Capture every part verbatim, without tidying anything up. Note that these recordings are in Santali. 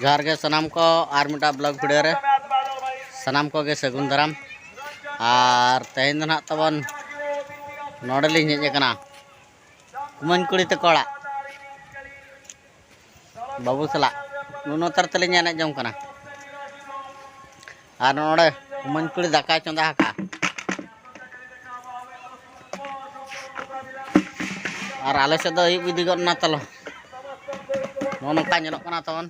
ᱡᱚᱦᱟᱨ ᱜᱮ ᱥᱟᱱᱟᱢ ᱠᱚ, ᱟᱨ ᱢᱤᱫᱴᱟᱝ ᱵᱞᱚᱜ ᱵᱷᱤᱰᱤᱭᱳ ᱨᱮ ᱥᱟᱱᱟᱢ ᱠᱚᱜᱮ ᱥᱟᱹᱜᱩᱱ ᱫᱟᱨᱟᱢ᱾ ᱟᱨ ᱛᱮᱦᱮᱧ ᱫᱚ ᱱᱟᱦᱟᱜ ᱛᱟᱵᱚᱱ ᱱᱚᱰᱮ ᱞᱤᱧ ᱦᱮᱡ ᱟᱠᱟᱱᱟ ᱠᱩᱢᱟᱹᱝ ᱠᱩᱲᱤ ᱛᱟᱠᱚ ᱚᱲᱟᱜ, ᱵᱟᱹᱵᱩ ᱥᱟᱞᱟᱜ ᱱᱩᱱ ᱱᱚᱛᱟᱨ ᱛᱮᱞᱤᱧ ᱮᱱᱮᱡ ᱡᱚᱝ ᱠᱟᱱᱟ᱾ ᱟᱨ ᱱᱚᱰᱮ ᱠᱩᱢᱟᱹᱝ ᱠᱩᱲᱤ ᱫᱟᱠᱟᱭ ᱪᱚᱸᱫᱟ ᱟᱠᱟᱫᱼᱟ᱾ ᱟᱨ ᱟᱞᱮ ᱥᱮᱫ ᱫᱚ ᱟᱹᱭᱩᱵ ᱤᱫᱤ ᱜᱚᱫ ᱮᱱᱟ ᱛᱟᱞᱚ᱾ ᱱᱚᱜᱼᱚ ᱱᱚᱝᱠᱟ ᱧᱮᱞᱚᱜ ᱠᱟᱱᱟ ᱛᱟᱵᱚᱱ᱾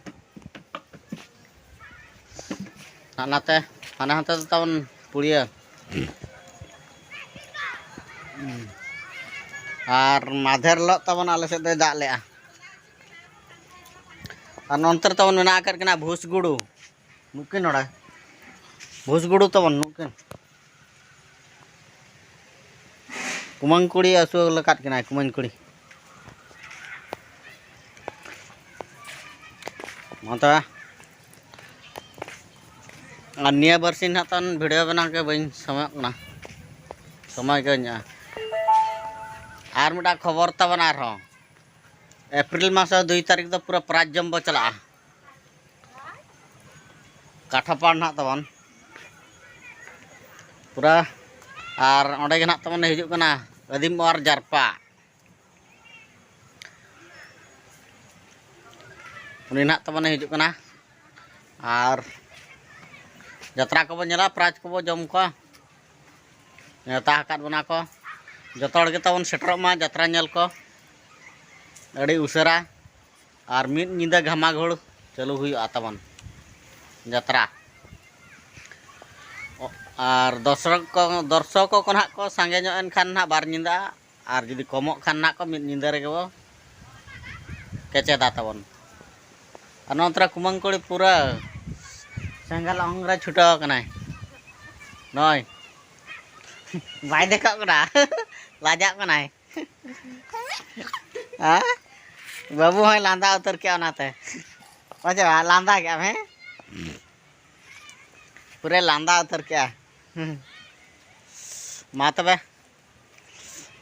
ᱦᱟᱱᱟᱛᱮ, ᱦᱟᱱᱟ ᱦᱟᱱᱛᱮ ᱫᱚ ᱛᱟᱵᱚᱱ ᱯᱩᱲᱤᱭᱟᱹ᱾ ᱟᱨ ᱢᱟᱫᱷᱮᱨ ᱦᱤᱞᱳᱜ ᱛᱟᱵᱚᱱ ᱟᱞᱮ ᱥᱮᱫ ᱫᱚᱭ ᱫᱟᱜ ᱞᱮᱜᱼᱟ᱾ ᱟᱨ ᱱᱚᱱᱛᱮ ᱨᱮ ᱛᱟᱵᱚᱱ ᱢᱮᱱᱟᱜ ᱟᱠᱟᱫ ᱠᱤᱱᱟ ᱵᱷᱩᱥ ᱜᱩᱰᱩ᱾ ᱱᱩᱠᱤᱱ ᱱᱚᱰᱮ ᱵᱷᱩᱥ ᱜᱩᱰᱩ ᱛᱟᱵᱚᱱ ᱱᱩᱠᱤᱱ᱾ ᱠᱩᱢᱟᱹᱝ ᱠᱩᱲᱤ ᱟᱹᱥᱩᱞ ᱟᱠᱟᱫ ᱠᱤᱱᱟᱭ, ᱠᱩᱢᱟᱹᱝ ᱠᱩᱲᱤ᱾ ᱢᱟ ᱛᱚᱵᱮ᱾ ᱟᱨ ᱱᱤᱭᱟᱹ ᱵᱟᱨᱥᱤᱧ ᱱᱟᱦᱟᱜ ᱛᱟᱵᱚᱱ ᱵᱷᱤᱰᱤᱭᱳ ᱵᱮᱱᱟᱣ ᱜᱮ ᱵᱟᱹᱧ ᱥᱚᱢᱚᱭᱚᱜ ᱠᱟᱱᱟ, ᱥᱚᱢᱚᱭ ᱜᱮ ᱵᱟᱹᱧ ᱧᱟᱢᱟ᱾ ᱟᱨ ᱢᱤᱫᱴᱟᱝ ᱠᱷᱚᱵᱚᱨ ᱛᱟᱵᱚᱱ ᱟᱨᱦᱚᱸ, ᱮᱯᱨᱤᱞ ᱢᱟᱥ ᱫᱩᱭ ᱛᱟᱹᱨᱤᱠᱷ ᱫᱚ ᱯᱩᱨᱟᱹ ᱯᱨᱟᱭᱤᱡᱽ ᱡᱚᱢ ᱵᱚ ᱪᱟᱞᱟᱜᱼᱟ᱾ ᱠᱟᱴᱷᱟᱯᱟᱲ ᱱᱟᱦᱟᱜ ᱛᱟᱵᱚᱱ ᱯᱩᱨᱟᱹ᱾ ᱟᱨ ᱚᱸᱰᱮ ᱜᱮ ᱱᱟᱦᱟᱜ ᱛᱟᱵᱚᱱ ᱦᱤᱡᱩᱜ ᱠᱟᱱᱟ ᱟᱹᱫᱤᱢ ᱚᱣᱟᱨ ᱡᱟᱨᱯᱟ᱾ ᱩᱱᱤ ᱱᱟᱦᱟᱜ ᱛᱟᱵᱚᱱᱮ ᱦᱤᱡᱩᱜ ᱠᱟᱱᱟ᱾ ᱟᱨ ᱡᱟᱛᱨᱟ ᱠᱚᱵᱚ ᱧᱮᱞᱟ, ᱯᱨᱟᱭᱤᱡᱽ ᱠᱚᱵᱚ ᱡᱚᱢ ᱠᱚᱣᱟ᱾ ᱱᱮᱣᱛᱟ ᱟᱠᱟᱫ ᱵᱚᱱᱟ ᱠᱚ, ᱡᱚᱛᱚ ᱦᱚᱲ ᱜᱮ ᱛᱟᱵᱚᱱ ᱥᱮᱴᱮᱨᱚᱜ ᱢᱟ ᱡᱟᱛᱨᱟ ᱧᱮᱞ ᱠᱚ ᱟᱹᱰᱤ ᱩᱥᱟᱹᱨᱟ᱾ ᱟᱨ ᱢᱤᱫ ᱧᱤᱫᱟᱹ ᱜᱷᱟᱢᱟᱜᱷᱩᱲ ᱪᱟᱹᱞᱩ ᱦᱩᱭᱩᱜᱼᱟ ᱛᱟᱵᱚᱱ ᱡᱟᱛᱨᱟ᱾ ᱟᱨ ᱫᱚᱨᱥᱚᱠ ᱠᱚ, ᱫᱚᱨᱥᱚᱠ ᱠᱚ ᱱᱟᱦᱟᱜ ᱠᱚ ᱥᱟᱸᱜᱮ ᱧᱚᱜ ᱮᱱᱠᱷᱟᱱ ᱱᱟᱦᱟᱜ ᱵᱟᱨ ᱧᱤᱫᱟᱹ, ᱟᱨ ᱡᱩᱫᱤ ᱠᱚᱢᱚᱜ ᱠᱷᱟᱱ ᱱᱟᱦᱟᱜ ᱠᱚ ᱢᱤᱫ ᱧᱤᱫᱟᱹ ᱨᱮᱜᱮ ᱵᱚ ᱠᱮᱪᱮᱫᱟ ᱛᱟᱵᱚᱱ᱾ ᱟᱨ ᱱᱚᱛᱮ ᱨᱮ ᱠᱩᱢᱟᱹᱝ ᱠᱩᱲᱤ ᱯᱩᱨᱟᱹ ᱥᱮᱸᱜᱮᱞ ᱚᱝ ᱨᱮ ᱪᱷᱩᱴᱟᱹᱣ ᱟᱠᱟᱱᱟᱭ᱾ ᱱᱚᱜᱼᱚᱭ ᱵᱟᱭ ᱫᱮᱠᱷᱟᱜ ᱠᱟᱱᱟ, ᱞᱟᱡᱟᱜ ᱠᱟᱱᱟᱭ᱾ ᱦᱮᱸ? ᱵᱟᱹᱵᱩ ᱦᱚᱸᱭ ᱞᱟᱸᱫᱟ ᱩᱛᱟᱹᱨ ᱠᱮᱜᱼᱟ ᱚᱱᱟᱛᱮ᱾ ᱯᱟᱪᱮ ᱵᱟ, ᱞᱟᱸᱫᱟ ᱠᱮᱜᱼᱟᱢ, ᱦᱮᱸ? ᱯᱩᱨᱟᱹ ᱞᱟᱸᱫᱟ ᱩᱛᱟᱹᱨ ᱠᱮᱜᱼᱟ᱾ ᱢᱟ ᱛᱚᱵᱮ,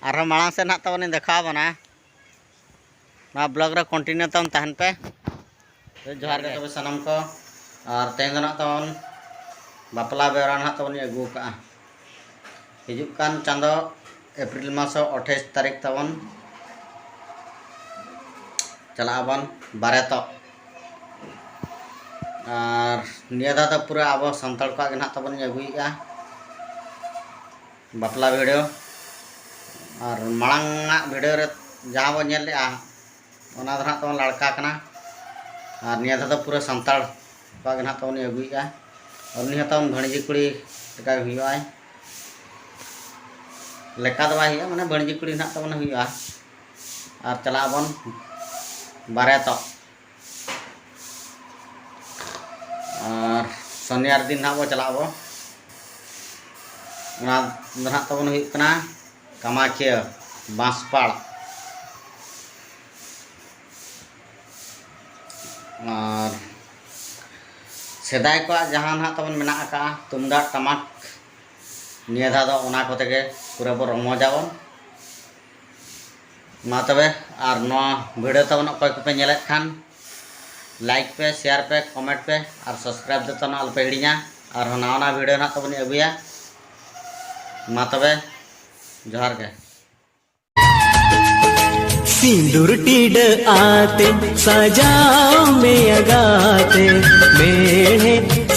ᱟᱨᱦᱚᱸ ᱢᱟᱲᱟᱝ ᱥᱮᱫ ᱱᱟᱦᱟᱜ ᱛᱟᱵᱚᱱᱤᱧ ᱫᱮᱠᱷᱟᱣ ᱟᱵᱚᱱᱟ᱾ ᱱᱚᱣᱟ ᱵᱞᱚᱜ ᱨᱮ ᱠᱚᱱᱴᱤᱱᱤᱭᱩ ᱛᱟᱵᱚᱱ ᱛᱟᱦᱮᱱ ᱯᱮ᱾ ᱡᱚᱦᱟᱨ ᱜᱮ ᱛᱚᱵᱮ ᱥᱟᱱᱟᱢ ᱠᱚ᱾ ᱟᱨ ᱛᱮᱦᱮᱧ ᱫᱚ ᱱᱟᱦᱟᱜ ᱛᱟᱵᱚᱱ ᱵᱟᱯᱞᱟ ᱵᱮᱣᱨᱟ ᱱᱟᱦᱟᱜ ᱛᱟᱵᱚᱱ ᱟᱹᱜᱩ ᱠᱟᱜᱼᱟ᱾ ᱦᱤᱡᱩᱜ ᱠᱟᱱ ᱪᱟᱸᱫᱚ ᱮᱯᱨᱤᱞ ᱢᱟᱥ ᱟᱴᱷᱟᱥ ᱛᱟᱹᱨᱤᱠᱷ ᱛᱟᱵᱚᱱ ᱪᱟᱞᱟᱜ ᱟᱵᱚᱱ ᱵᱟᱨᱮᱛᱚᱜ᱾ ᱟᱨ ᱱᱤᱭᱟᱹ ᱫᱷᱟᱣ ᱫᱚ ᱯᱩᱨᱟᱹ ᱟᱵᱚ ᱥᱟᱱᱛᱟᱲ ᱠᱚᱣᱟᱜ ᱜᱮ ᱱᱟᱦᱟᱜ ᱛᱟᱵᱚᱱ ᱟᱹᱜᱩᱭᱮᱫᱼᱟ ᱵᱟᱯᱞᱟ ᱵᱷᱤᱰᱤᱭᱳ᱾ ᱟᱨ ᱢᱟᱲᱟᱝ ᱟᱜ ᱵᱷᱤᱰᱤᱭᱳ ᱨᱮ ᱡᱟᱦᱟᱸ ᱵᱚᱱ ᱧᱮᱞ ᱞᱮᱜᱼᱟ, ᱚᱱᱟ ᱫᱚ ᱱᱟᱦᱟᱜ ᱛᱟᱵᱚᱱ ᱞᱟᱲᱠᱟ ᱠᱟᱱᱟ᱾ ᱟᱨ ᱱᱤᱭᱟᱹ ᱫᱷᱟᱣ ᱫᱚ ᱯᱩᱨᱟᱹ ᱥᱟᱱᱛᱟᱲ ᱠᱚᱣᱟᱜ ᱜᱮ ᱱᱟᱦᱟᱜ ᱛᱟᱵᱚᱱ ᱟᱹᱜᱩᱭᱮᱫᱼᱟ᱾ ᱟᱨ ᱩᱱᱤ ᱦᱚᱸ ᱛᱟᱵᱚᱱ ᱵᱷᱟᱹᱬᱡᱤ ᱠᱩᱲᱤ ᱞᱮᱠᱟ ᱜᱮ ᱦᱩᱭᱩᱜᱼᱟᱭ, ᱞᱮᱠᱟ ᱫᱚ ᱵᱟᱭ ᱦᱩᱭᱩᱜᱼᱟ, ᱢᱟᱱᱮ ᱵᱷᱟᱹᱬᱡᱤ ᱠᱩᱲᱤ ᱱᱟᱦᱟᱜ ᱛᱟᱵᱚᱱ ᱦᱩᱭᱩᱜᱼᱟ᱾ ᱟᱨ ᱪᱟᱞᱟᱜ ᱟᱵᱚᱱ ᱵᱟᱨᱮᱛᱚᱜ᱾ ᱟᱨ ᱥᱚᱱᱤᱭᱟᱨ ᱫᱤᱱ ᱱᱟᱦᱟᱜ ᱵᱚ ᱪᱟᱞᱟᱜ ᱟᱵᱚ᱾ ᱚᱱᱟ ᱫᱚ ᱱᱟᱦᱟᱜ ᱛᱟᱵᱚᱱ ᱦᱩᱭᱩᱜ ᱠᱟᱱᱟ ᱠᱟᱢᱟᱠᱷᱤᱭᱟᱹ ᱵᱟᱸᱥᱯᱟᱲ᱾ ᱟᱨ ᱥᱮᱫᱟᱭ ᱠᱚᱣᱟᱜ ᱡᱟᱦᱟᱸ ᱱᱟᱦᱟᱜ ᱛᱟᱵᱚᱱ ᱢᱮᱱᱟᱜ ᱟᱠᱟᱫᱼᱟ ᱛᱩᱢᱫᱟᱜ ᱴᱟᱢᱟᱠ, ᱱᱤᱭᱟᱹ ᱫᱷᱟᱣ ᱫᱚ ᱚᱱᱟ ᱠᱚᱛᱮ ᱜᱮ ᱯᱩᱨᱟᱹ ᱵᱚ ᱨᱚᱢᱚᱡᱟᱵᱚᱱ᱾ ᱢᱟ ᱛᱚᱵᱮ, ᱟᱨ ᱱᱚᱣᱟ ᱵᱷᱤᱰᱤᱭᱳ ᱛᱟᱵᱚᱱ ᱚᱠᱚᱭ ᱠᱚᱯᱮ ᱧᱮᱞᱮᱫ ᱠᱷᱟᱱ, ᱞᱟᱭᱤᱠ ᱯᱮ, ᱥᱮᱭᱟᱨ ᱯᱮ, ᱠᱚᱢᱮᱱᱴ ᱯᱮ ᱟᱨ ᱥᱟᱵᱥᱠᱨᱟᱭᱤᱵ ᱫᱚ ᱛᱟᱵᱚᱱ ᱟᱞᱚᱯᱮ ᱦᱤᱲᱤᱧᱟ᱾ ᱟᱨᱦᱚᱸ ᱱᱟᱣᱟ ᱱᱟᱣᱟ ᱵᱷᱤᱰᱤᱭᱳ ᱱᱟᱦᱟᱜ ᱛᱟᱵᱚᱱ ᱟᱹᱜᱩᱭᱟ᱾ ᱢᱟ ᱛᱚᱵᱮ, ᱡᱚᱦᱟᱨ ᱜᱮ᱾ सिंदूर टीड आते सजाओ मेरा